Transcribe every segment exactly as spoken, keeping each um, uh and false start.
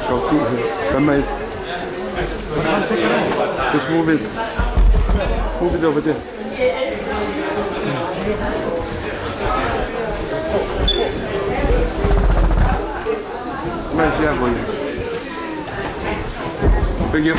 Kau ki he, come here. Just move it. Move it over there. Come here, here for you. Thank you.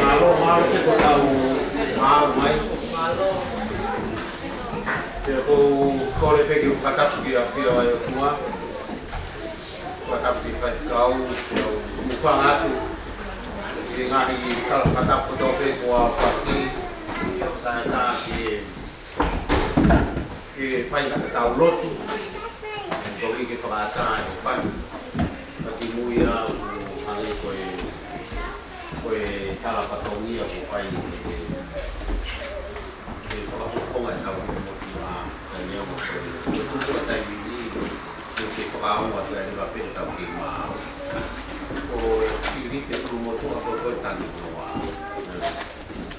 Mālō, mālō pē ko ʻetau maau mai. Pea ʻoku ou kole pē ke u fakatapu ki he ʻafio ʻa e ʻOtua. Fakatapu ki he faifekau, ke u hūfanga atu ki he ngaahi tala fakatapu kotoa pē kuo fai, taʻe ʻatā ke, ke fai haʻatau lotu. Toki ke fakaʻatā e fai. Ka kimui ʻoku hangē ko e, ko e tala fatongia kuo fai ʻe he, ʻe he fakafofonga ʻetau motuʻa, Taniela mo Soe. Ko e tupu ʻa e taimi ni, ʻoku ke fakaongo atu ʻa e leva pē ʻetau kei maau. Ko e fili te ʻulumotuʻa ko e, ko e tani noa.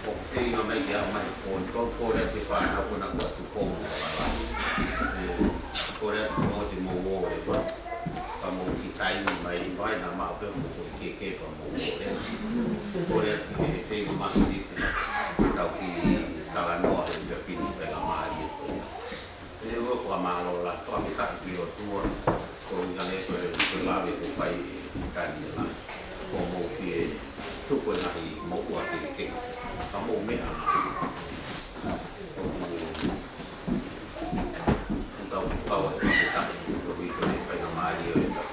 ʻOku feinga mai ke ʻomai ko e, ko e, ko e lea ke fānau ko na kua tukou mo ka la. ʻE, ko e lea ke mo te mo o e pa. Ka mo ki taimi mai, mai na ma pe mo ko ke ke pa mo o e. Ko e lea ke feinga mai ke tau ki talanoa he pia pini feinga mai e ko ia. ʻE ua fakamālō la, fakamitaʻi ki he ʻOtua, ko e ngale ko e, ko e lave kuo fai ʻe Taniela. Ko mou fie tuku e ngaahi moʻua kehekehe, ka mou meʻa. ʻOku tau kau e fakamitaʻi, ko e ʻuhi ko e feinga mai ʻo e tau.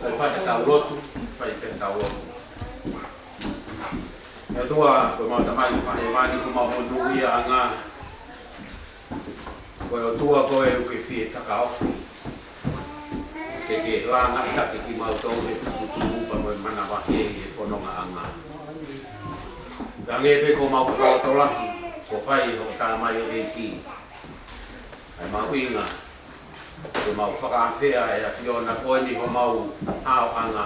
Kae fai ʻetau lotu, fai pē ʻetau lotu. ʻE ʻOtua, ko ʻemau Tamai ʻoku ʻi hēvani, ko homau monūʻiaʻanga. Ko e ʻOtua koe ʻoku ke fie takaofi. Ke ke langaʻi hake kimautolu he tukutuku pea mo e manavahē ʻi he fonongaʻanga. Hangē pē ko homau fakalotolahi, kuo fai hoʻo tala mai ʻo ʻEiki. ʻA e mahuʻinga, ke mau fakaafeʻi ʻa e ʻAfiona ko eni homau haoʻanga.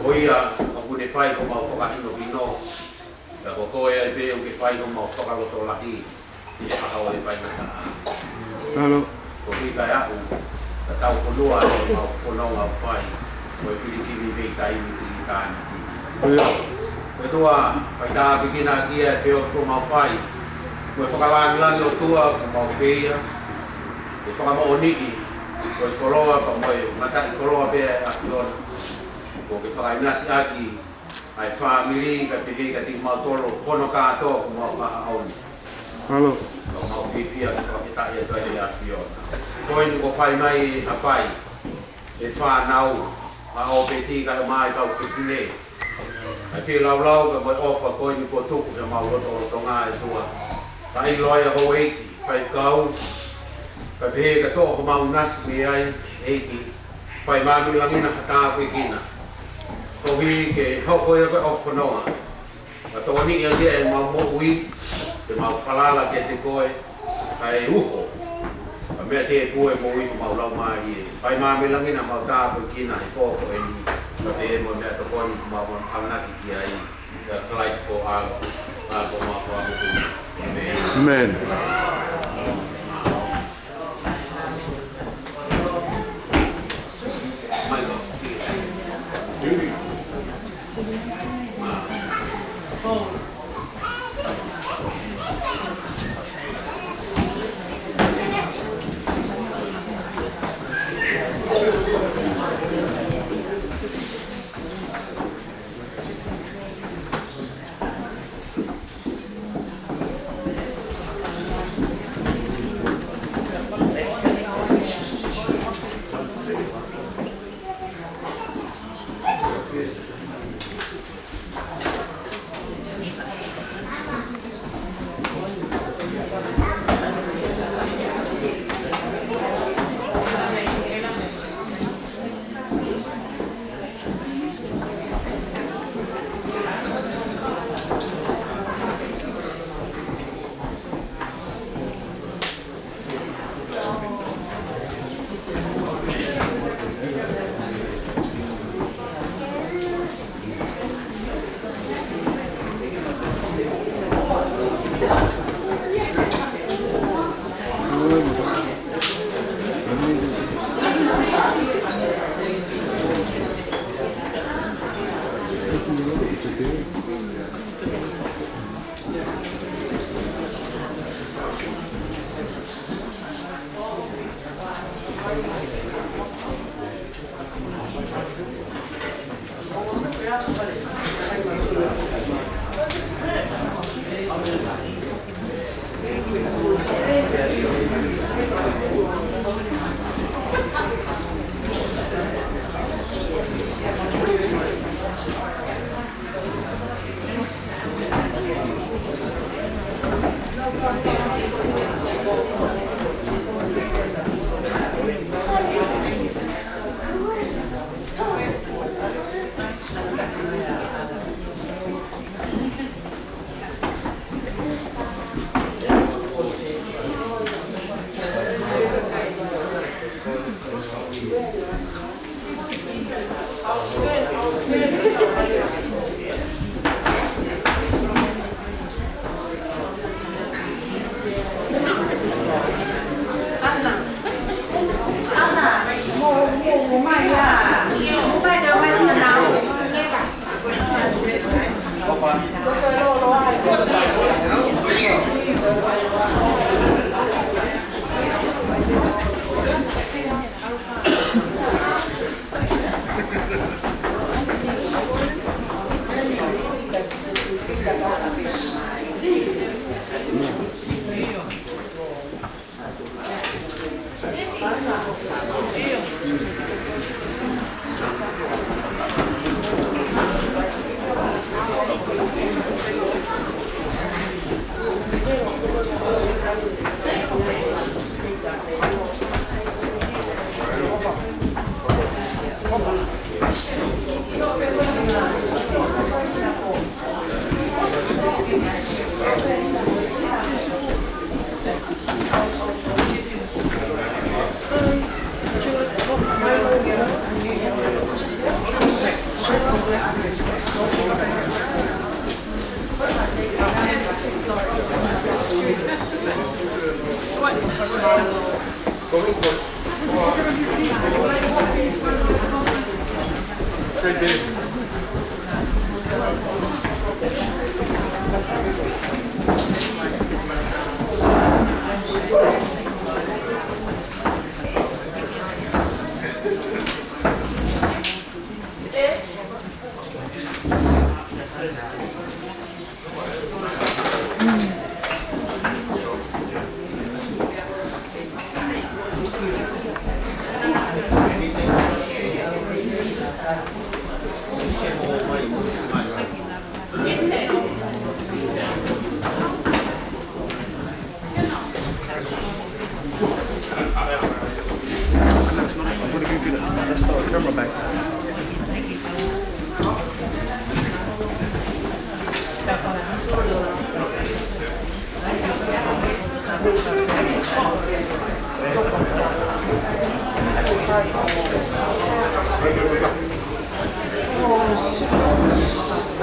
Ko ia ʻoku ne fai homau fakahinohino. Ka ko koe ai pē ʻoku ke fai homau fakalotolahi ʻi he ʻaho ʻo e faingataʻa. Mālō. Ko e ʻikai aʻu, ka tau fonua ʻi homau fononga ʻoku fai. Ko e pilikimi mei taimi ki ʻitāniti. ʻIo. ʻOtua, faitāpuekina ʻaki ʻa e feohi kuo mau fai. Ko e fakalāngilangi ʻOtua, kuo mau fai ia. Ke fakamoʻoniʻi, ko e koloa, pea mo e mataʻikoloa pē ʻa e ʻAfiona. Kuo ke fakaʻinasi ʻaki ʻa e fāmili, kae pehē kiate kimautolu, hono kātoa, kuo mau maʻu ʻaho ni. Mālō. Ka mau fiefia ke fakafetaʻi atu ai ʻa e ʻAfiona. Ko eni kuo fai mai ʻa e pai. ʻE fānau, ʻa ʻo peti ka ʻe mai kau fefine. ʻA e feilaulau ka mo e ʻofa ko eni kuo tuku ʻi homau lotolotonga ʻe ʻOtua. Ka ʻiloa ia houʻeiki, faifekau, ka pehē ka toʻo homau ʻinasi mei ai, ʻEiki. Fai māmani langi na ha tāpuekina. Koeʻuhi ke hoko ia ko e ʻofa noa. Ka tokoniʻi ange ʻemau moʻui, ke mau falala kiate koe, kae uho. Ka meʻa tēpū e moʻui ko homau laumālie. Fai māmani langi na mau tāpuekina he pō ko eni. Ka pehē mo e meʻatokoni ko mau ʻamanaki ki ai. ʻIa Kalaisi ko e ʻAlo, ʻAlo ko homau Fakamoʻui. ʻĒmeni. ʻĒmeni.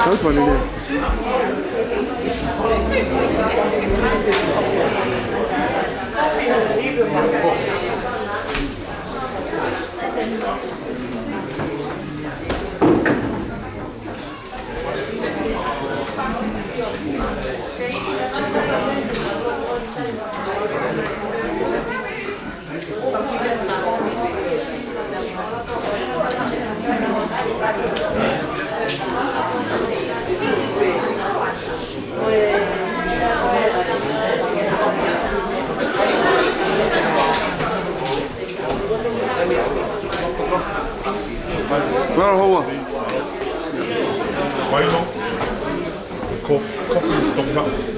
How funny this. Well, hold on. Why not? Cough, cough, don't knock.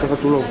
Fakatulou.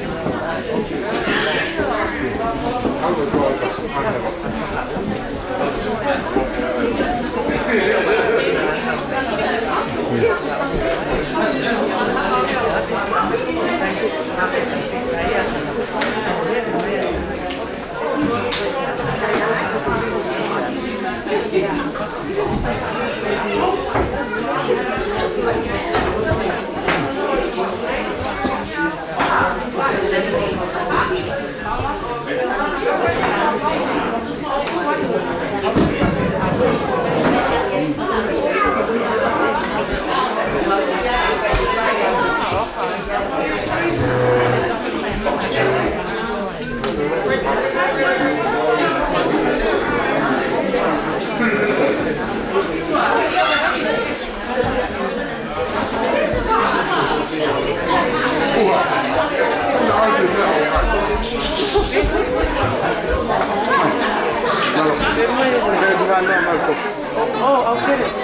Oh, I'll get it.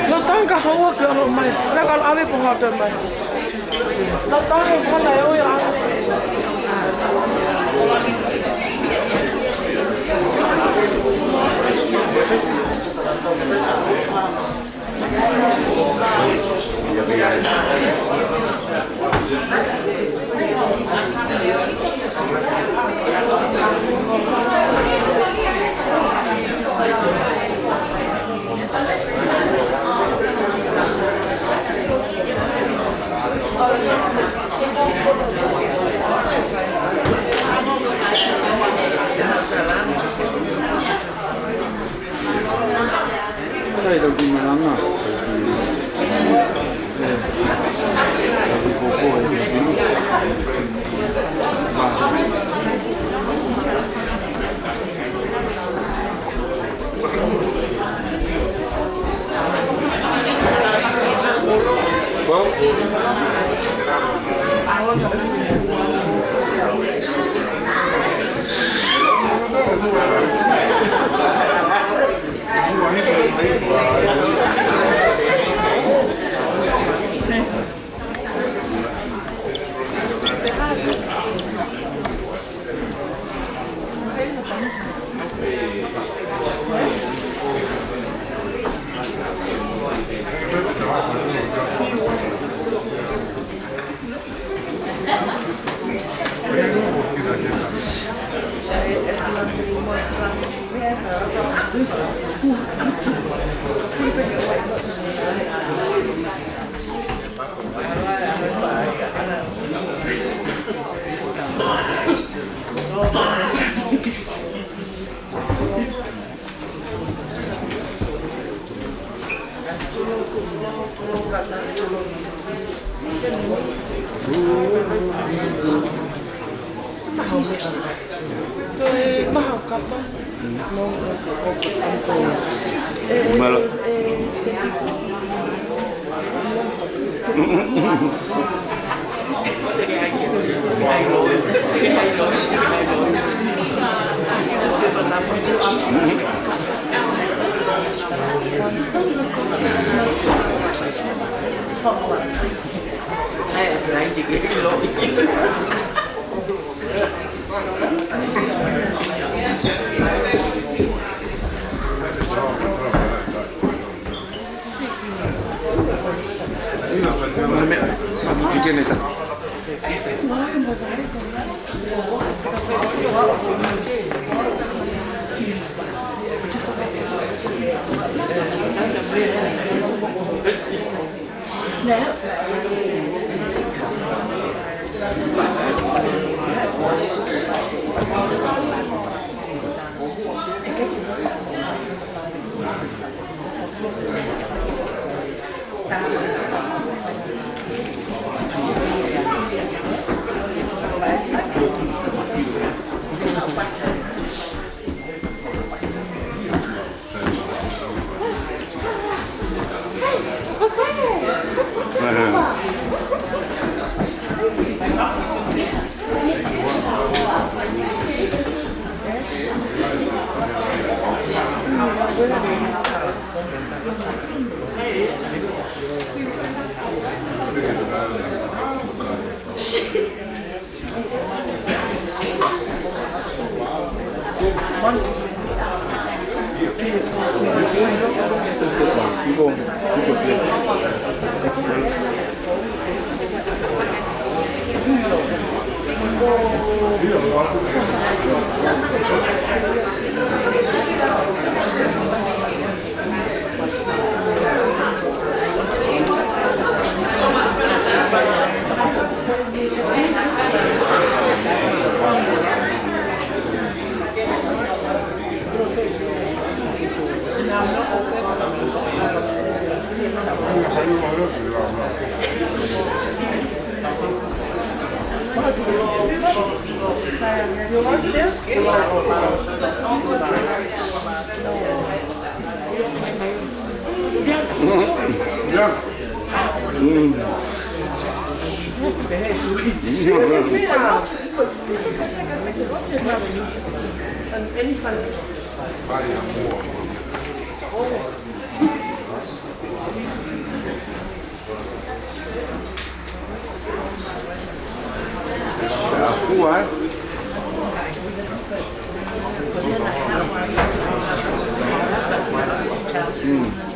Lo tanga hawa ke alo mai. La kal ave po hata mai. Lo tanga kala e oi a. Sai tau ki malanga. Malo. Mm. Afua, ē? Mm.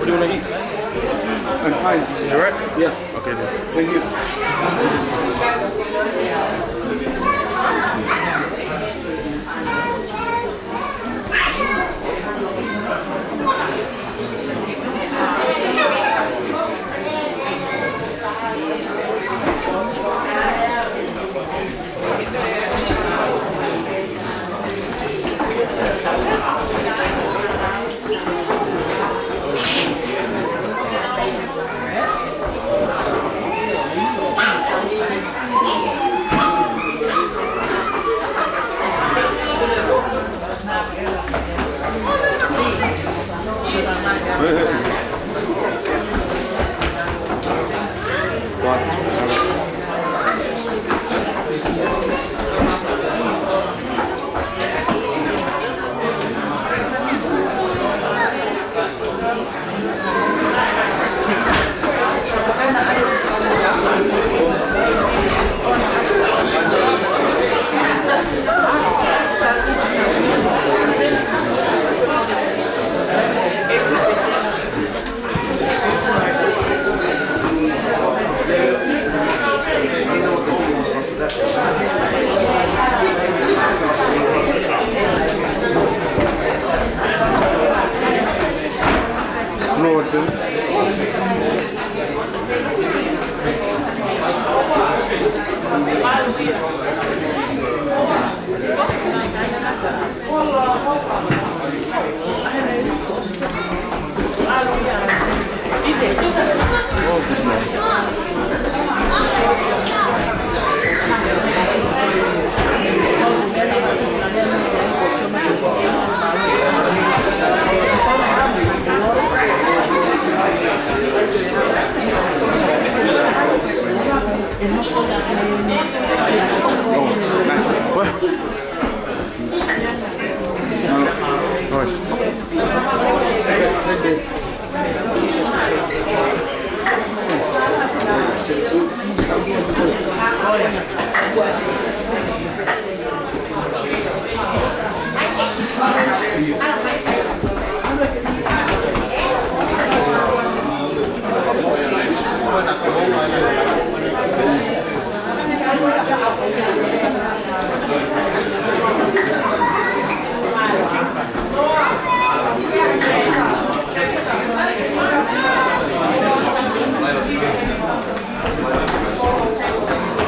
You wanna eat? I'm fine. You all right? Yeah. Okay, then. Thank you.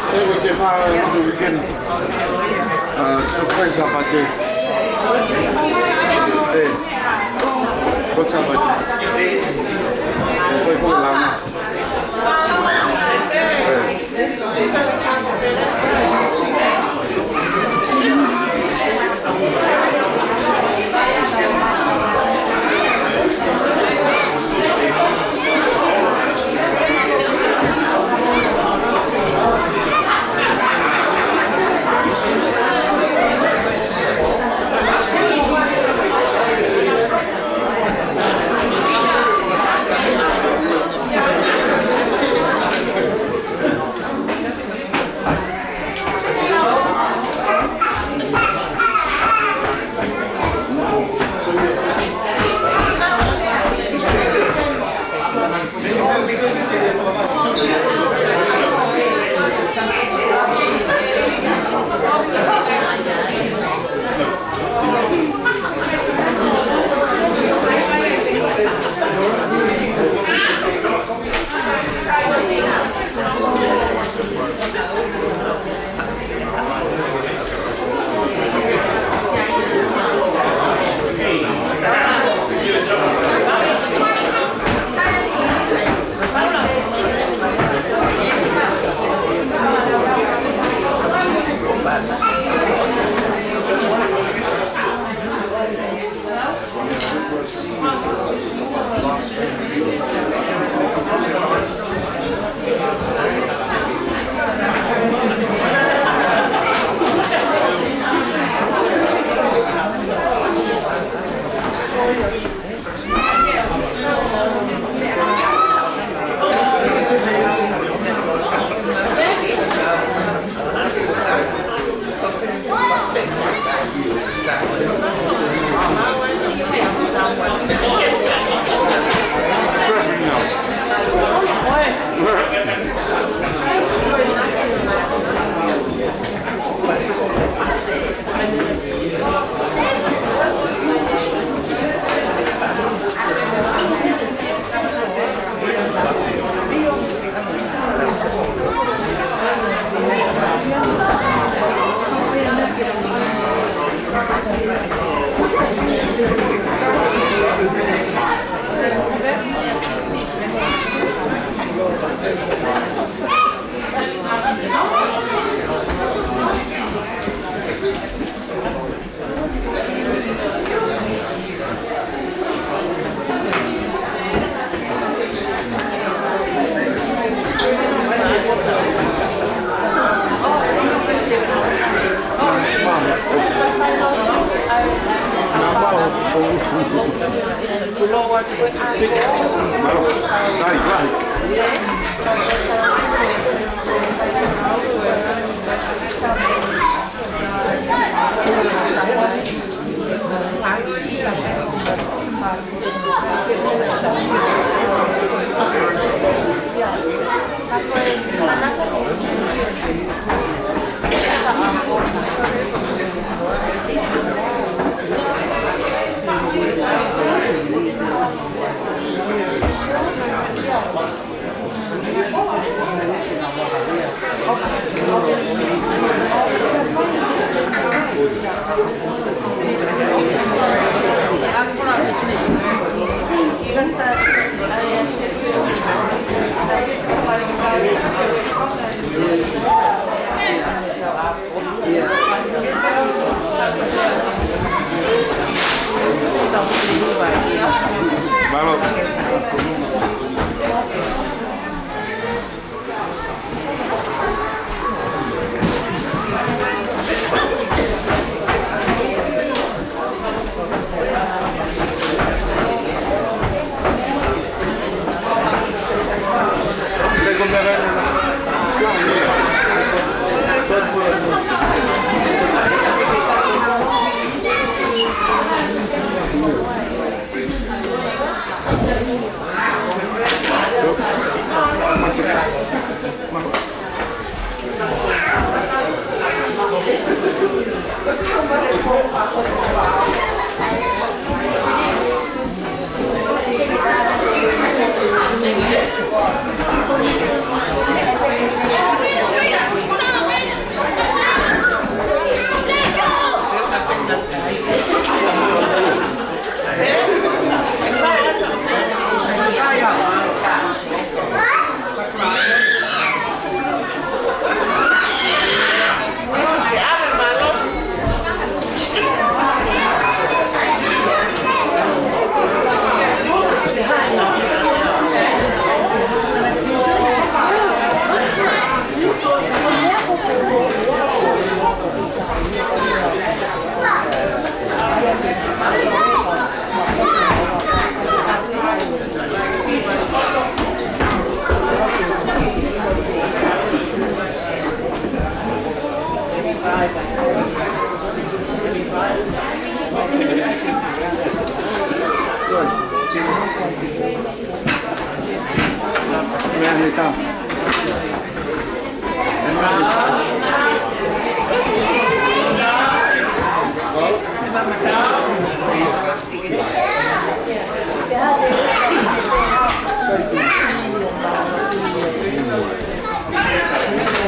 Hey, we can, uh, do the weekend. Uh, surprise Sabate. Hey, what's up, buddy? Hey, what's up, buddy?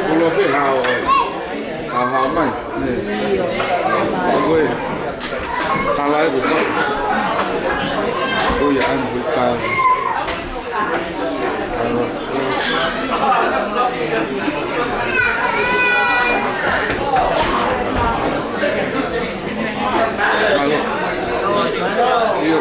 Kulo pē hao, hao, hao mai. Nē. Ko e, hala e kupa. Ko ia ʻamu hui tau. Malo. Io.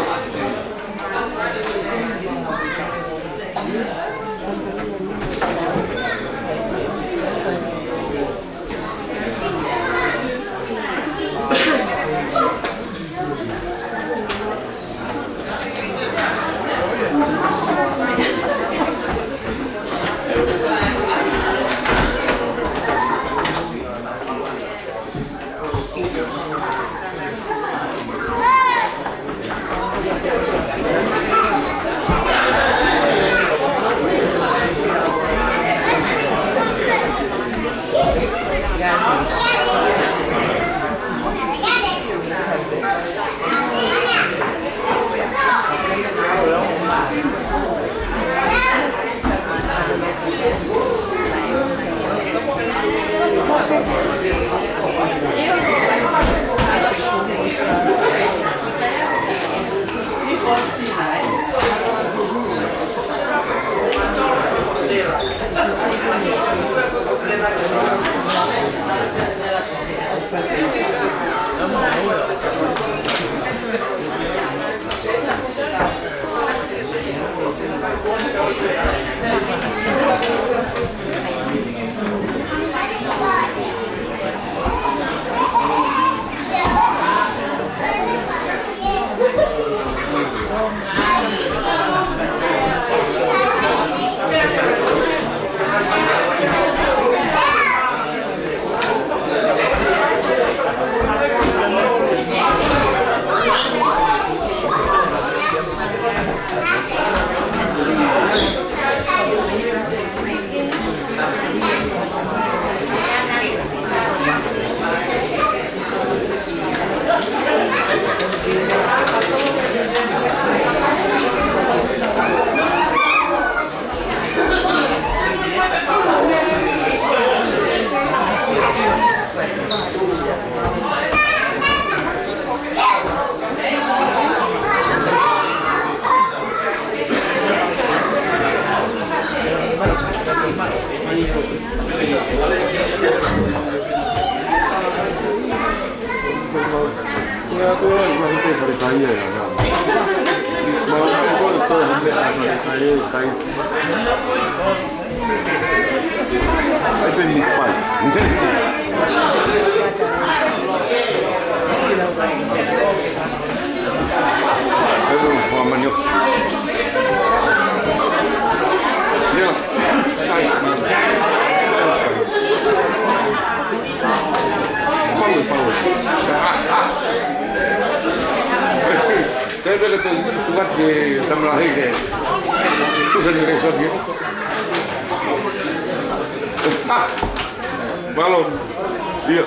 Paue, paue. Saya boleh kata, tukar di tamlah lagi. Itu sendiri saja. Ah, malam. Iya.